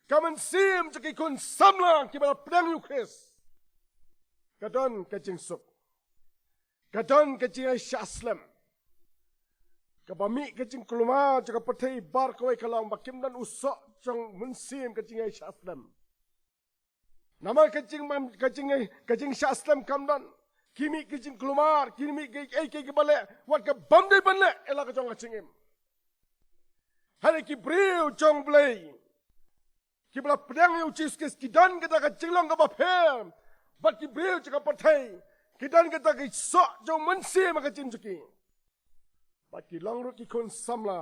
ka mynsiem jong ki khun samla kiba la pdiang ïa u Khrist, ka don ka jingsuk, ka don ka jingïaishah slem. Kaba mih ka jingkulmar jong ka pyrthei baroh kawei ka long ba kim don u soh jong u Mynsiem ka jingïaishah slem. Namar ka jingmam, ka jing, ka jingshah slem kam don. Ki mih ki jingkulmar, ki mih kiei kiei kiba leh wat ka bym dei ban leh ïa la ka jong ka jingim. Hynrei ki briew jong u Blei kiba la pdiang ïa u Jisu Khrist ki don kata ka jinglong kaba pher bad ki briew jong ka pyrthei, ki don kata ka soh jong u Mynsiem ha ka jingim jong ki. Bad ki long ruh ki khun samla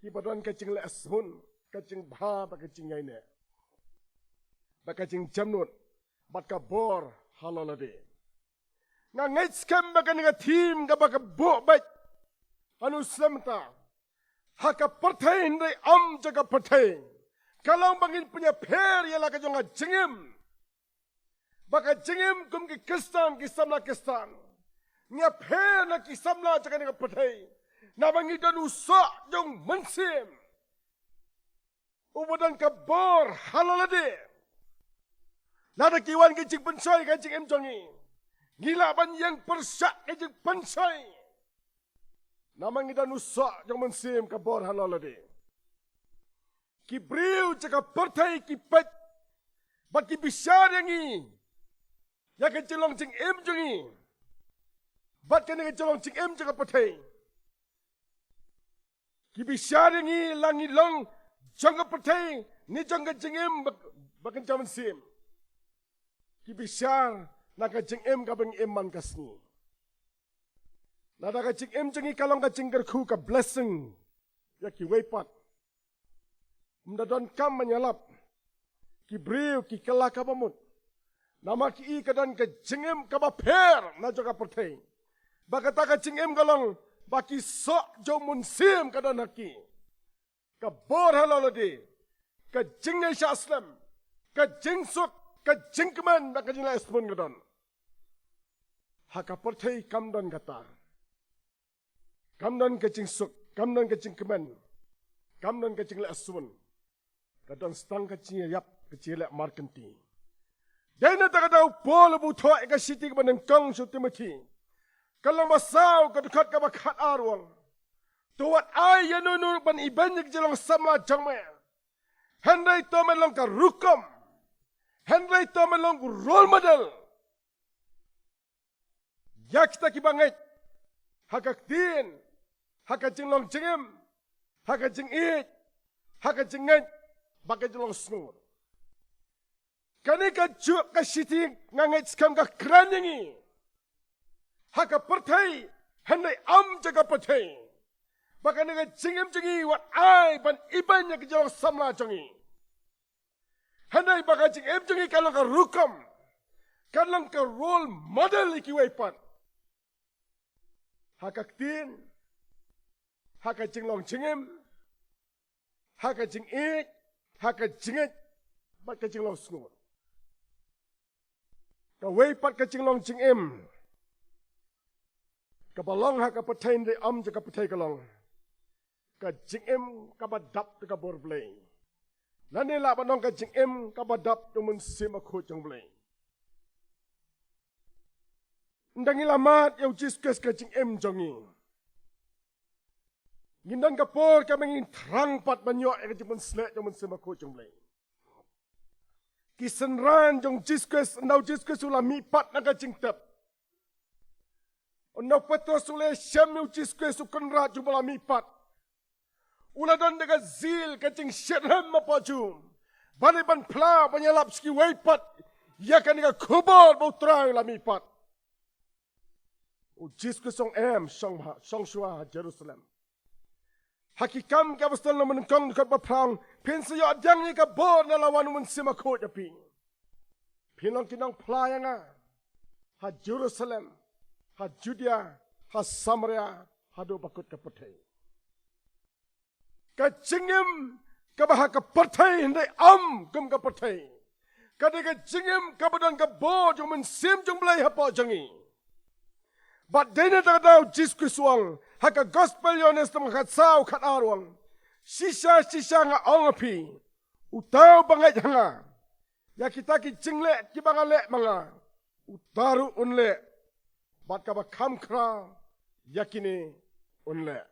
kiba don ka jingleh sbun, ka jingbha bad ka jingïaineh, bad ka jingjemnud, bad ka bor halor lade. Nga ngeit skhem ba kane ka theme kaba ka buh beit ha u snem mynta, ha ka pyrthei hynrei ym jong ka pyrthei, ka long ba ngin pynïapher ïa la ka jong ka jingim. Ba ka jingim kum ki Khristan, ki samla Khristan, ngi ïapher na ki samla jong kane ka pyrthei, naba ngi don u soh jong u Mynsiem uba don ka bor halor lade. Lada ki wan ki jingpynshoi ha ka jingim jong ngi, ngi lah ban ïeng pyrshah ki jingpynshoi. Namar ngi don u soh jong u Mynsiem, ka bor halor lade. Ki briew jong ka pyrthei ki peit bad ki bishar ïa ngi, ïa ka jinglong jingim jong ngi bad kane ka jinglong jingim jong ka pyrthei. Ki bishar ïa ngi la ngi long jong ka pyrthei ne jong ka jingim ba, ba kynja mynsiem. Ki bishar na ka jingim kaba ngi im man ka sngi. Lada ka jingim jong ngi ka long ka jingkyrkhu, ka blessing ïa kiwei pat, ym da donkam ban ïalap. Ki briew ki kylla kaba mut, namar ki i ka don ka jingim kaba pher na jong ka pyrthei. Ba kata ka jingim ka long ba ki soh jong u Mynsiem ka don ha ki. Ka bor halor lade, ka jingïaishah slem, ka jingsuk, ka jingkmen bad ka jingleh sbun ka don. Ha ka pyrthei kam don kata. Kam don ka jingsuk, kam don ka jingkmen, kam don ka jingleh sbun. Ka don tang ka jingïap, ka jingïaleh markynti. Dei na kata ka daw u Paul u thoh ïa ka shithi kaba nyngkong sha u Timothi, ka lynnong ba saw, ka dkhot kaba khatar, u ong: To wat ai ïa uno uno ban ibeiñ ïa ka jinglong samla jong me, hynrei to men long ka rukom, hynrei to men long u role model ïa kita kiba ngeit ha ka ktien, ha ka jinglong jingim, ha ka jingïeit, ha ka jingngeit bad ka jinglong sngur. Kane kajuh ka shithi nga ngeit skhem ka kren ïa ngi ha ka pyrthei hynrei ym jong ka pyrthei. Ba kane ka jingim jong ngi wat ai ban ibeiñ ïa ka jinglong samla jong ngi, hynrei ba ka jingim jong ngi kan long ka rukom, kan long ka role model ïa kiwei pat ha ka ktien, ha ka jinglong jingim, ha ka jingïeit, ha ka jingngeit bad ka jinglong sngur. Kawei pat ka jinglong jingim kaba long ha ka pyrthei hynrei ym jong ka pyrthei ka long ka jingim kaba dap da ka bor Blei, lane lah ban ong ka jingim kaba dap da u Mynsiem Bakhuid jong u Blei. Ynda ngi la mad ïa u Jisu Khrist ka jingim jong ngi, ngin don ka por kaba ngin thrang pat ban ïoh ïa ka jingpynshlur jong u Mynsiem Bakhuid jong u Blei. Ki synran jong u Jisu Khrist, ynda u Jisu Khrist u la mihpat na ka jingtep. Ynda u Petros u la shem ïa u Jisu Khrist u Kynrad jong u ba la mihpat, u la don da ka zeal, ka jingshitrhem hapoh jong u ba dei ban phla, ban ïalap sha kiwei pat ïa kane ka khubor ba u Trai u la mihpat. U Jisu Khrist u ong, em, shong bha, shong shuwa ha Jerusalem. Ha Ki Kam ki Apostol lynnong ba nyngkong dkhot ba phra, phin sa ïoh pdiang ïa ka bor ynda la wan u Mynsiem Bakhuid ha phi. Phin long ki nongphla ïa nga ha Jerusalem, ha Judea, ha Samaria, haduh ba kut ka pyrthei. Ka jingim kaba ha ka pyrthei hynrei ym kum ka pyrthei, ka dei ka jingim kaba don ka bor jong u Mynsiem jong u Blei hapoh jong ngi. Bad dei na kata ka daw u Jisu Khrist u ong ha ka Gospel Ïoannis lynnong khatsaw, khatar, u ong, shisha shisha nga ong ha phi, uta uba ngeit ha nga, ïa kita ki jingleh kiba nga leh ma nga, uta ruh un leh, bad kaba kham khraw ïa kine un leh.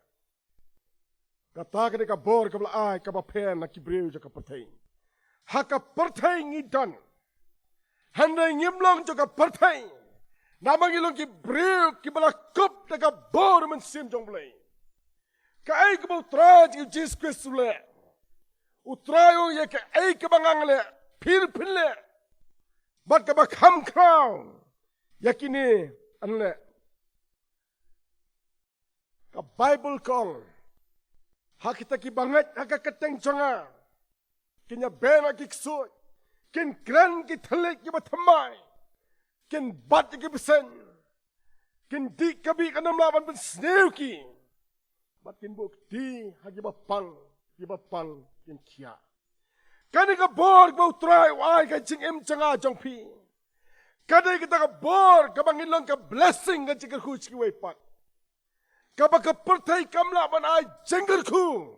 Kata ka dei ka bor kaba la ai kaba pher na ki briew jong ka pyrthei. Ha ka pyrthei ngi don, hynrei ngim long jong ka pyrthei, namar ngi long ki briew kiba la kup da ka bor u Mynsiem jong u Blei. Kaei kaba u Trai jong ngi u Jisu Khrist u leh? U Trai u ong, ïa kaei kaba nga nga leh, phi ruh phin leh, bad kaba kham khraw ïa kine yn leh. Ka Baibl ka ong, ha kita kiba ngeit ha ka kyrteng jong nga, kin ïabeh na ki ksuid, kin kren ki thylliej kiba thymmai, kin bat ïa ki bseiñ, kin dih ka bih kan ym lah ban pynsniew ki, bad kin buh kti ha kiba pang, kiba pang kin khiah. Kane ka bor kaba u Trai u ai ka jingim jong nga jong phi, ka dei kata ka bor kaba ngin long ka blessing, ka jingkyrkhu sha kiwei pat, kaba ka pyrthei kam lah ban ai jingkyrkhu.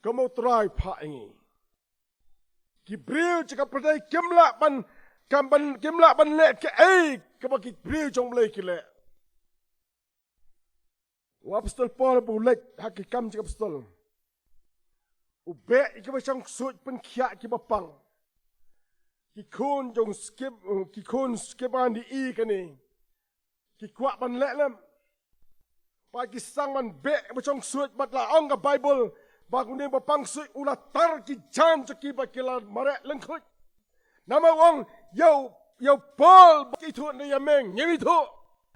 Ka mo Trai pha ïa ngi. Ki briew jong ka pyrthei kim lah ban, kam ban, kim lah ban leh kaei kaba ki briew jong u Blei ki leh. U Apostol Paul ba u leit ha Ki Kam jong ki Apostol, u beh ïa kiba shong ksuid pynkhiah kiba pang. Ki khun jong skep, ki khun skep ban di i kane, ki kwah ban leh lem. Ba ki sdang ban beh ba shong ksuid, bad la ong ka Baibl ba une ba pang ksuid u la tar ki jaiñ jong ki ba ki la mareh lyngkhuid. Namar u ong, ïa u, ïa u Paul ba ki ithuh ne ïa me ngim ithuh.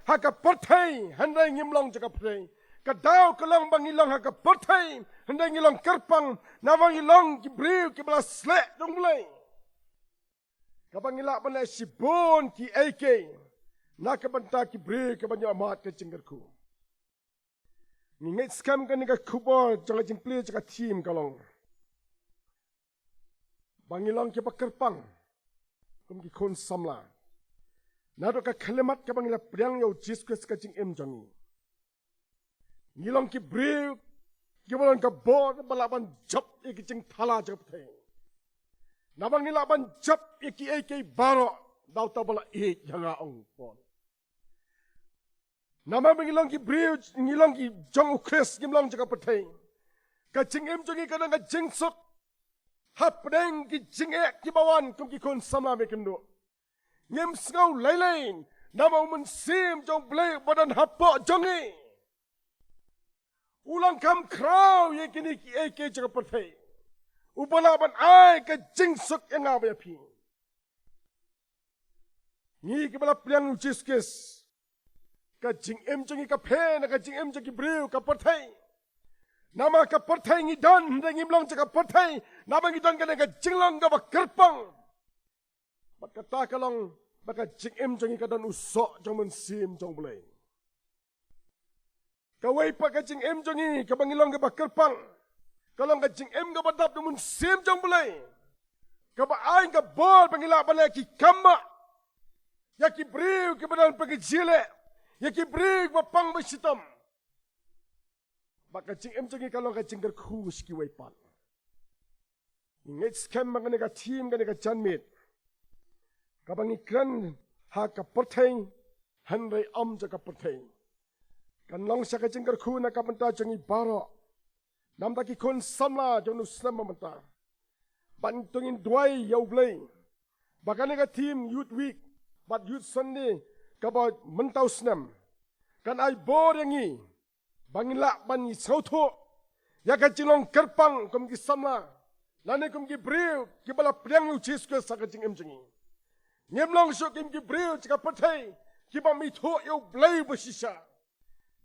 Ha ka pyrthei hynrei ngim long jong ka pyrthei. Ka daw ka long ba ngi long ha ka pyrthei hynrei ngi long kyrpang, namar ngi long ki briew kiba la sleh da u Blei. Kaba ngi lah ban leh shibun kiei kiei na ka bynta ki briew kiban ïoh mad ka jingkyrkhu. Ngi ngeit skhem kane ka khubor jong ka jingplie jong ka theme ka long ba ngi long kiba kyrpang kum ki khun samla. Naduh ka khyllipmat kaba ngi la pdiang ïa u Jisu Khrist ka jingim jong ngi, ngi long ki briew kiba don ka bor ba lah ban jop ïa ki jingthala jong ka pyrthei. Naba ngi lah ban jop ïa kiei kiei baroh da uta ba la ïeit ïa nga, ong Paul. Namar ba ngi long ki briew, ngi long ki jong u Khrist, ngim long jong ka pyrthei. Ka jingim jong ngi ka don ka jingsuk hapdeng ki jingeh kiba wan kum ki khun samla ba kynduh. Ngim sngew lei lei namar u Mynsiem jong u Blei uba don hapoh jong ngi u long kham khraw ïa kine kiei kiei jong ka pyrthei, uba lah ban ai ka jingsuk ïa nga bad ïa phi. Ngi kiba la pdiang ïa u Jisu Khrist, ka jingim jong ngi ka pher na ka jingim jong ki briew ka pyrthei. Namar ka pyrthei ngi don hynrei ngim long jong ka pyrthei, namar ngi don kane ka jinglong kaba kyrpang. Bad kata ka long ba ka jingim jong ngi ka don u soh jong u Mynsiem jong u Blei. Kawei pat ka jingim jong ngi kaba ngi long kaba kyrpang, ka long ka jingim kaba dap da u Mynsiem jong u Blei, kaba ai ka bor ba ngi lah ban leh ki kam ba ïa ki briew kiba don pyrkhat jylliew, ïa ki briew kiba pang ba shitom. Ba ka jingim jong ngi ka long ka jingkyrkhu sha kiwei pat. Ngi ngeit skhem ba kane ka theme, kane ka janmiet kaba ngi kren ha ka pyrthei hynrei ym jong ka pyrthei, kan long sha ka jingkyrkhu na ka bynta jong ngi baroh, namar ki khun samla jong u snem ba mynta. Bad to ngin duwai ïa U Blei ba kane ka theme Youth Week bad Youth Sunday kaba mynta u snem kan ai bor ïa ngi ba ngin lah ban sngewthuh ïa ka jinglong kyrpang kum ki samla lane kum ki briew kiba la pdiang ïa U Jisu Khrist ha ka jingim jong ngi. Ngim long shuh kum ki briew jong ka pyrthei kiba ym ithuh ïa U Blei ba shisha.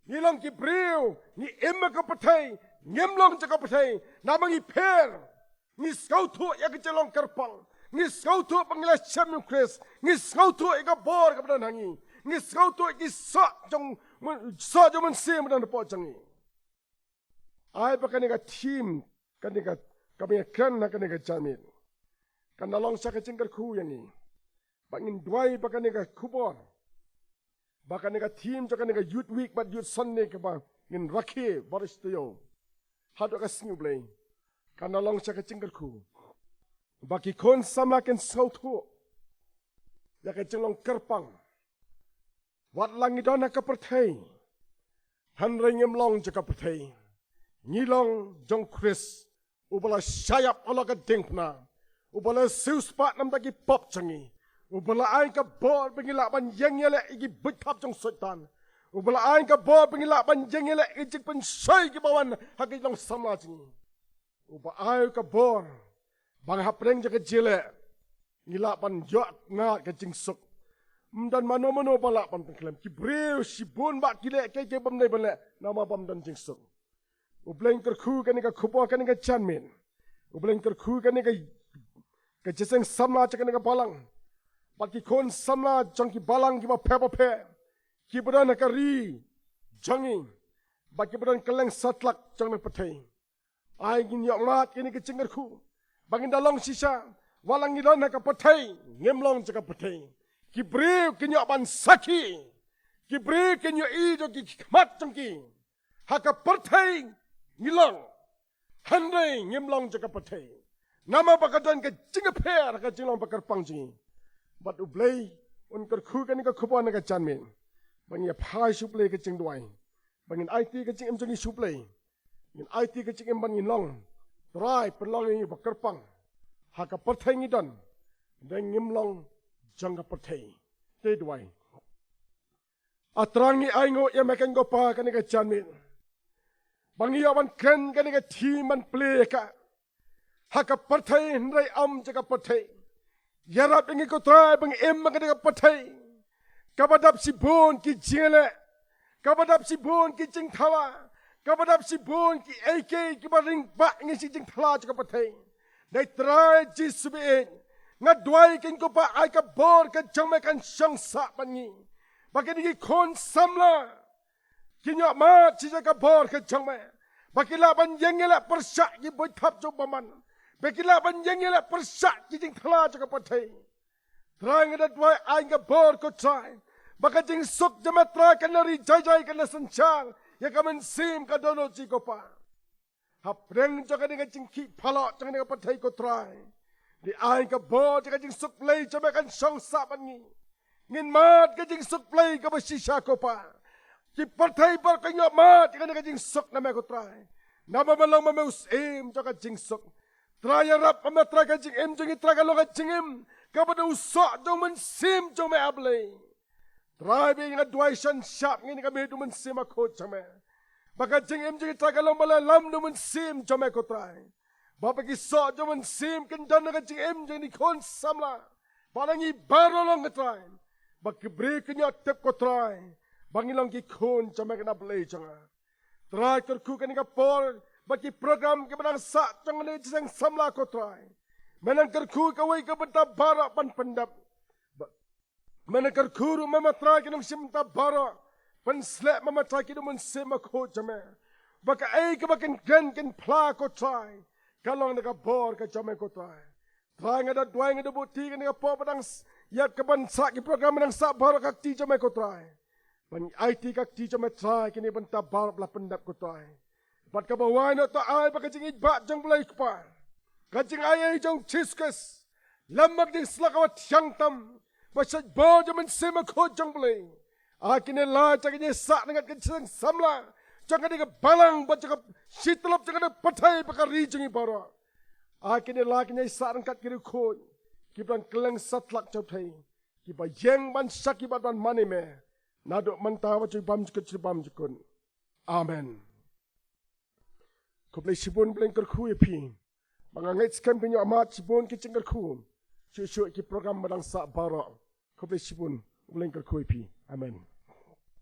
Ngi long ki briew, ngi im ha ka pyrthei, ngim long jong ka pyrthei, namar ngi pher. Ngi sngewthuh ïa ka jinglong kyrpang, ngi sngewthuh ba ngi la shem ïa U Khrist, ngi sngewthuh ïa ka bor kaba don ha ngi, ngi sngewthuh ïa ki soh jong, soh jong u Mynsiem ba don hapoh jong ngi. Ai ba kane ka theme, kane ka, kaba ngi kren ha kane ka janmiet, kan da long sha ka jingkyrkhu ïa ngi. Ba ngin duwai ba kane ka khubor, ba kane ka theme jong kane ka Youth Week bad Youth Sunday kaba ngin rakhe baroh shi taïew haduh ka sngi U Blei, kan da long sha ka jingkyrkhu ba ki khun samla kin sngewthuh ïa ka jinglong kyrpang. Wat la ngi don ha ka pyrthei, hynrei ngim long jong ka pyrthei. Ngi long jong U Khrist, uba la shah ïap halor ka diengphna, uba la siewspah namar ki pop jong ngi, uba la ai ka bor ba ngi lah ban ïeng ïaleh ïa ki buit thap jong Soitan, uba la ai ka bor ba ngi lah ban ïeng ïaleh ïa ki jingpynshoi kiba wan ha ki long samla jong ngi. Uba ai ka bor ba hapdeng jong ka jingïaleh ngi lah ban ïoh ngat ka jingsuk. Ym don mano mano ba lah ban pynkhlem. Ki briew shibun ba ki leh kaei kaei bym dei ban leh namar bym don jingsuk. U Blei kyrkhu kane ka khubor kane ka janmiet. U Blei kyrkhu kane ka, ka jingïaseng samla jong kane ka balang bad ki khun samla jong ki balang kiba pher bapher, kiba don ha ka ri jong ngi bad kiba don kylleng satlak jong ka pyrthei. Ai ngin ïoh mad kane ka jingkyrkhu ba ngin da long shisha. Wat la ngi don ha ka pyrthei, ngim long jong ka pyrthei. Ki briew kin ïoh ban sakhi, ki briew kin ïohi jong ki khmat jong ki. Ha ka pyrthei ngi long, hynrei ngim long jong ka pyrthei. Namar ba ka don ka jingïapher ha ka jinglong ba kyrpang jong ngi. Bad U Blei un kyrkhu kane ka khubor ha ka janmiet ba ngin ïa phai sha U Blei ka jingduwai, ba ngin aiti ka jingim jong ngi sha U Blei. Ngin aiti ka jingim ba ngin long, Trai pynlong ïa ngi ba kyrpang. Ha ka pyrthei ngi don, hynrei ngim long jong ka pyrthei. Te duwai. A Trai ngi ainguh ïa me ko Kpa kane ka janmiet ba ngi ïoh ban kren kane ka theme ban plie ïa ka. Ha ka pyrthei hynrei ym jong ka pyrthei. Ïarap ïa ngi ko Trai ba ngi im ha kane ka pyrthei kaba dap shibun ki jingïaleh, kaba dap shibun ki jingthala, kaba dap shibun kiei kiei kiba ring bak ïa ngi sha ki jingthala jong ka pyrthei. Dei Trai Jisu ba ïeit, nga duwai ko Kpa ai ka bor ka jong me kan shong sah bad ngi, ba kine ki khun samla kin ïoh mad shisha ka bor ka jong me, ba ki lah ban ïeng ïaleh pyrshah ki buit thap jong u bymman, ba ki lah ban ïeng ïaleh pyrshah ki jingthala jong ka pyrthei. Trai nga da duwai ai ka bor ko Trai, ba ka jingsuk jong me Trai kan da ri jai jai, kan da synshar ïa ka mynsiem ka dohnud jong ngi ko Kpa. Hapdeng jong kane ka jingkhih phalok jong kane ka pyrthei ko Trai, dei ai ka bor jong ka jingsuk Blei jong me kan shong sah bad ngi. Ngin mad ka jingsuk Blei kaba shisha ko Kpa. Ki pyrthei baroh kin ïoh mad ïa kane ka jingsuk na me ko Trai, namar me long ma me u Syiem jong ka jingsuk. Trai ïarap ma me Trai ka jingim jong ngi Trai kan long ka jingim kaba don u soh jong u Mynsiem jong me A Blei. Trai ba nga duwai shan shap ngi na ka miet u Mynsiem Bakhuid jong me, ba ka jingim jong ngi Trai kan long ba la lam da u Mynsiem jong me ko Trai, ba ba ki soh jong u Mynsiem kin don ha ka jingim jong ngi khun samla, ba na ngi baroh long ko Trai, ba ki briew kin ïoh tip ko Trai ba ngi long ki khun jong me ko na Blei jong nga. Trai kyrkhu kane ka por ba ki program kiba dang sah jong kane ka jingïaseng samla ko Trai, me nang kyrkhu kawei ka bynta baroh ban pyndep. Ba me nang kyrkhu ruh ma me Trai ki nongshim bynta baroh, pynsleh ma me Trai ki da u Mynsiem Bakhuid jong me, ba kaei kaba kin kren kin phla ko Trai kan long da ka bor ka jong me ko Trai. Trai nga da duwai nga da buhti kane ka por ba dang s-, ïa ka ban sah ki program ba dang sah baroh ka kti jong me ko Trai. Ba ngi aiti ka kti jong me Trai kine bynta baroh ba la pyndep ko Trai. Bad kaba wai noh to ai ba ka jingïeit ba jong u Blei Kpa, ka jingai ei jong u Jisu Khrist, lem bad ka jingsylla kaba thiang tam, ba shait bor jong u Mynsiem Bakhuid jong u Blei, ha kine lai jong ka jingsah na ka jingïaseng samla jong kane ka balang bad jong ka shi tyllup jong kane ka pyrthei bad ka ri jong ngi baroh. A kine la kine sa rangkat ki riewkhuid kiba dang kylleng satlak jawthei, kiba ïeng ban shakri bad ban mane me naduh mynta bad sha bymjukut sha bymjukut. Amen. Khublei shibun, U Blei un kyrkhu ïa phi. Ba nga ngeit skhem phin ïoh mad shibun ki jingkyrkhu shuh shuh ki program ba dang sah baroh. Khublei shibun, U Blei un kyrkhu ïa phi. Amen.